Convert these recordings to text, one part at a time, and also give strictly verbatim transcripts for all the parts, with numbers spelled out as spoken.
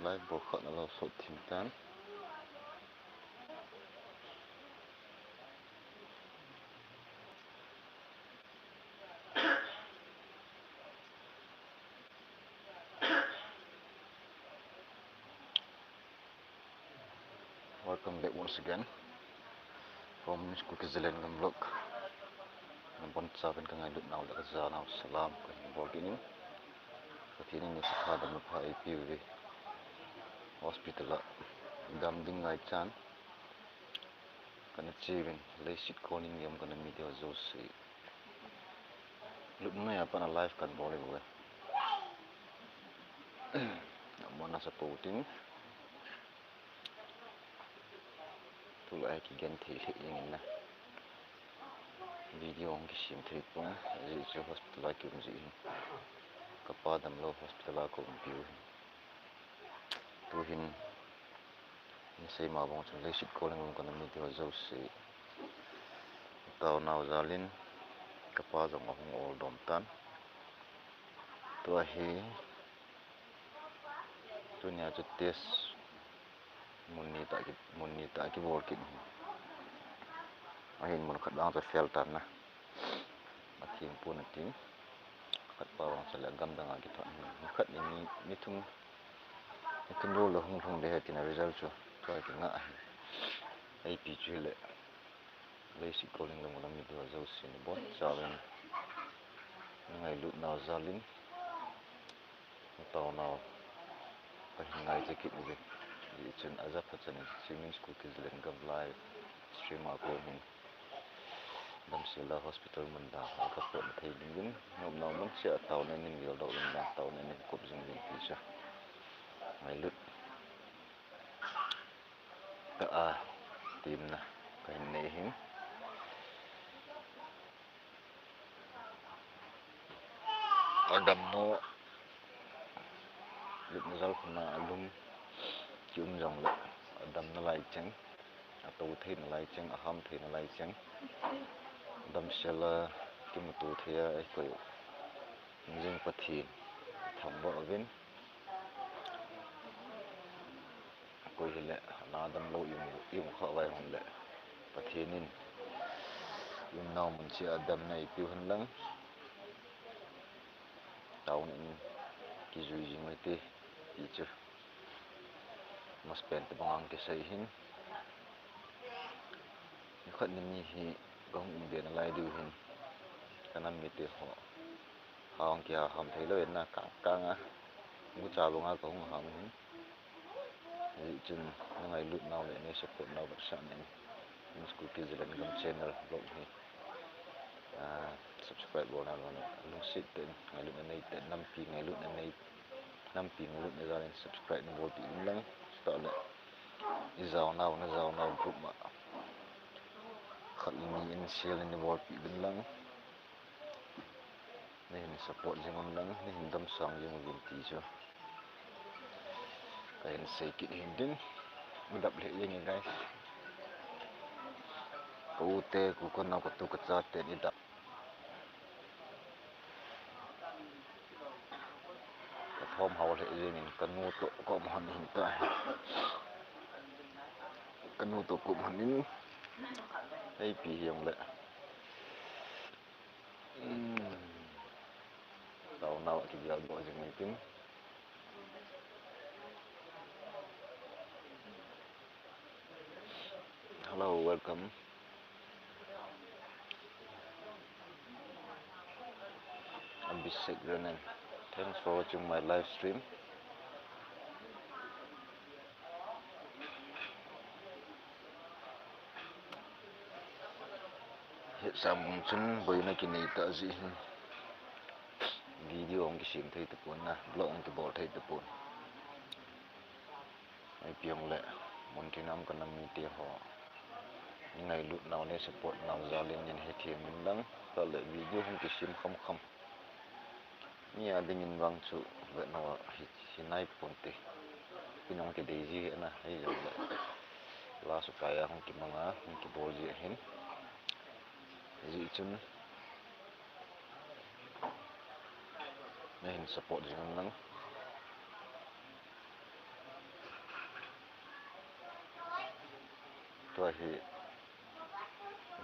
Live broadcast na lo sot thim tan. Welcome back once again from Miss Kuki Zalengam vlog. Nabonchauvin kangailut nau le kajanau salam kahin bol kit in. Pathen in neisakha damna pha eipeuve. Hospital a dam ding ngaichan kana cheuvin, leiset kolning jong kana mite ho jouse. Lupna a pat a live kana bol e bou e. Amona support in. Tulai kigenthei lheh jeng in na. Video hung kisem thei pon, ajeh chu hospital a kium jeh hin. Kapa damlou hospital a kaum piu hin. Tuhin, nasei ma bang chun leiset kolning jong kana mite ho jouse. Taonau jal in, kapa jong ahung ol dom tan. Tua hi, tunia chu test mun ni tah ki, mun ni tah kibol kit hi. Ahin mun khat vang chu fail tan na. Atheng pon atin. Khat pa vang chu le gamdang a kithon hi. Ni khat ni ni, ni thum, ni thum lou le hung lhung ding ahi tina result chu. Tua kinga ahi. Ipi chu hile. Leiset kolning jong kana mite ho jouse nabonchauvin. Nangailut nau jal in. Taonau kahin ngaicha kit uve. Hijeh chun ajapha chan in Siemens Kuki Zalengam live stream a kon hin damsel a hospital mun dang a kapotna thei dingin, nomnau mun cheh a taona in neigeldoh uvin lang, taona in neikop jing uvin ti chu ngailut tah a temna kahin nei hin. Adamna, lupna jal khun a alum kium jongle, adamna lai cheng, atou theina lai cheng, aham theina lai cheng, damsel a kimuto thei a eikoi jing Pathen thangvah uvin. Koi hile, na damlou i um, i um kha vai hon le, Pathen in i umnau mun cheh a damna eipeu hen lang, taona in kijui jing uvin te, ti chu masapen tobang a kisei hin. Ni khat ni ni hi kahung um be nalai diu hin, kanam mite ho. Hahung kihaham theilou in na kang kang a, gucha bang a kahung ham hin. Hijeh chun nangailut nau le nei support nau vetsahna in Miss Kuki Zalengam channel vlog hi, ah, subscribe bol nau le lungset tah in ngailutna nei tah in, nampi ngailutna nei, nampi ngailutna jal in subscribe nabolpeh in lang, chutah le ijaonau, najaonau group ma khat le ni in share in nabolpeh uvin lang. Neihin support jing un lang, neihin damsang jing uvin ti chu kahin sei kit hin tin. Idap lheh jeng in guys. Ka u te, ka u ka nao, ka tu ka cha ten idap. Ka thom hao lheh jeng in, ka nu toh ka um hon hin ta. Ka nu toh ka um hon in. Eipi hijongle. Hmm. Taonau a kigel doh jing in tin. Hello, welcome. Abhishek Renen. Thanks for watching my live stream. Hetsam bang chun boina kinei tah jeh hin video hung kisem thei tapon na, vlog hung kibol thei tapon. Eipi jongle, mun tina um kanam mite ho, nei ngailut nau, nei support nau jal in nei hethem un lang, chutah le video hung kisem kham kham. Mi a dingin vang chu vetna hi, hi nai ponte. Pi nung kidei ji hi na, hijongle. Last upai a hung kimang a, hung kibol ji ahin. Hijeh chun, neihin support jing un lang. Tua hi,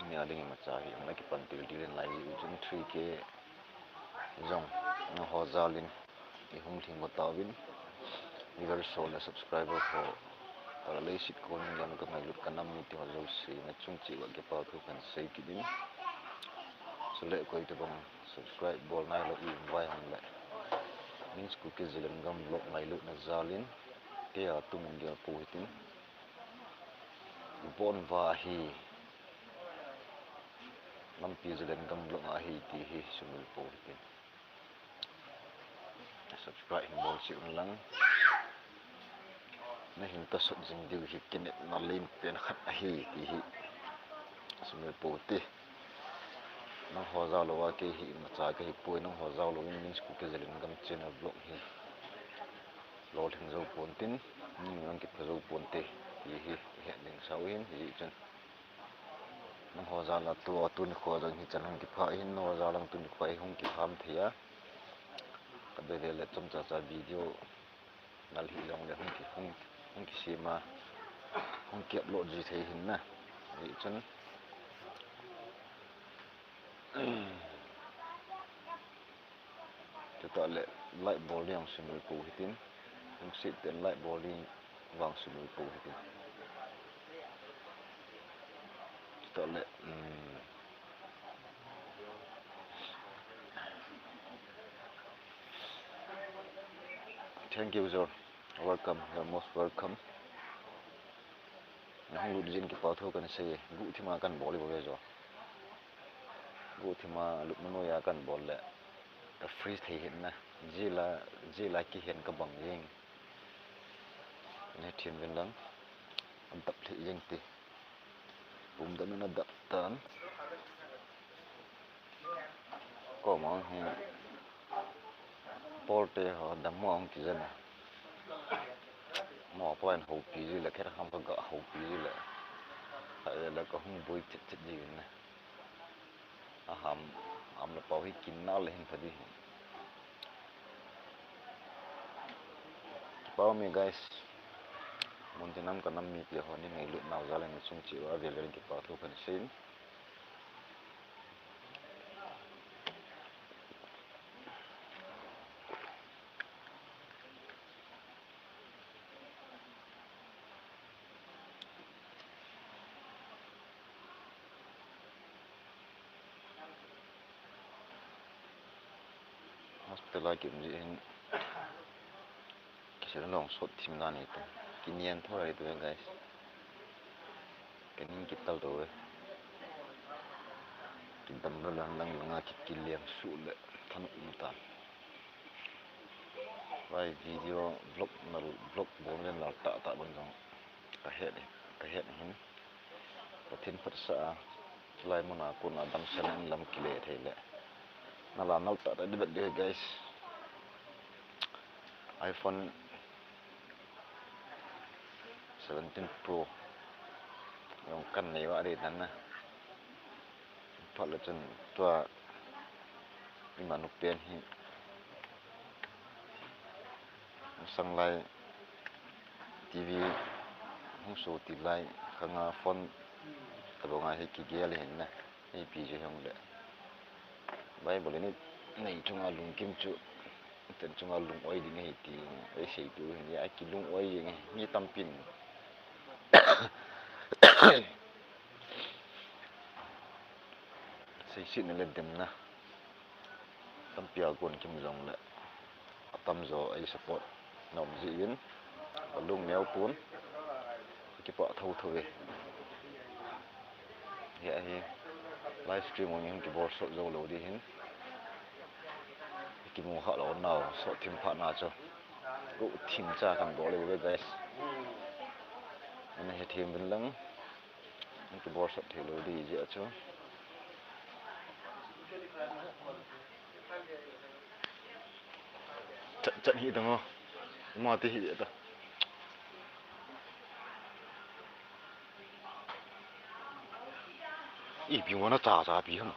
ni a ding imacha hi, ana kipan til til in lai hi, uchun three K jong, nangho jal in, ihung lhing go tauvin, viewers ho le subscriber ho, ka la leiset kon in lam ka ngailut ka nam mite ho jouse, nachung cheh uva kipa thu kahin sei kit in. Chule koi tobang subscribe bol nailou i um vai hon le, Min's Kuki Zalengam vlog ngailutna jal in, kei a tum gel pou hitin. Bon va hi, Lampi Zalengam vlog ahi ti hi sumil pou hitin. Subscribe hin bol cheh un lang. Nahin tosot jing diu hi kinepna len pen khat ahi ti hi sumil pou te. Nangho jal louva kei hi imacha kahi poi, nangho jal louvin Min's Kuki Zalengam channel vlog hi lolhing jou pon tin, mi jong kipha jou pon te ti hi ihet ding sa u hin, hijeh chun nangho jal a tua tuni kho jong hichan hung kipha ahin, nangho jal a tuni kho hi hung kiham thei a, ka be le le chomcha cha video nal hi jong le hung ki, hung, hung kisem a, hung ki upload ji thei hin na. Hijeh chun chutah le like bol ding jong sumil pou hitin, lungset tah in like bol ding vang sumil pou hitin. Chutah le, um, thank you, Zor. Welcome. You're most welcome. Nahung lut jeh in kipa thu kahin sei e. Guhthim a kahin bol e bou ve Zor. Guhthim a lupna noiya kahin bol le ka freeze thei hin na. Jeh a, jeh a kihen ka bang jeng. Nahethem uvin lang. Adap lheh jeng te. Pumdam in adap tan. Koma hi Paul te ho dammo hung kijen a. Mo pa in houpi ji le, kher ham pa ga houpi ji le. Kha le ka hung boi chet chet ji in. Aham, ham le pao hi kin na le hin pha di hi. Kipa um e guys. Mun tin nam ka nam mite ho ni ngailut nau jal in nachung cheh uva avel vel in kipa thu kahin sei in. Hospital a kium jeh hin kisel long sot thim dan hi tu. Kinian thou lai tu guys. Kaning kital tou e. Kidam lou lang lang langa ki, kilem suh le thanop um tan. Vai video vlog nal, vlog bol le nal tah tah bang jong kahet, kahet hin. Pathen phatsah a, chulai mun a kon a damsel in lam kile thei le. Nal a nal tah tah ding bep ding guys. iPhone seventeen Pro jong kan nei uva ding tan na. Phat le chun tua imanu pen hi sang lai TV hung so ti lai khang a phone tabang a hi kigel hin na. Ipi jeh hung le Bible in nei chunga lungkim chu ten chunga lung oi ding ahi ti ei sei tu hin, a kilung oi jeng e, mi tampin seisetna le demna tampi a kon kim jong le atamjo ei support na um jeh in ka lung neo pon, kipah thotho e. Hia hi live stream ong hin kibol sot jou lou ding hin, kimu kha lou nau sot thim phat na chu guhthim cha kan bol e guys. Ana hethem uvin lang. Kibol sot thei lou ding jeh a chu. Chat chat hi dang o. Ima ti hi ta. Ipi mo na cha cha pi hang.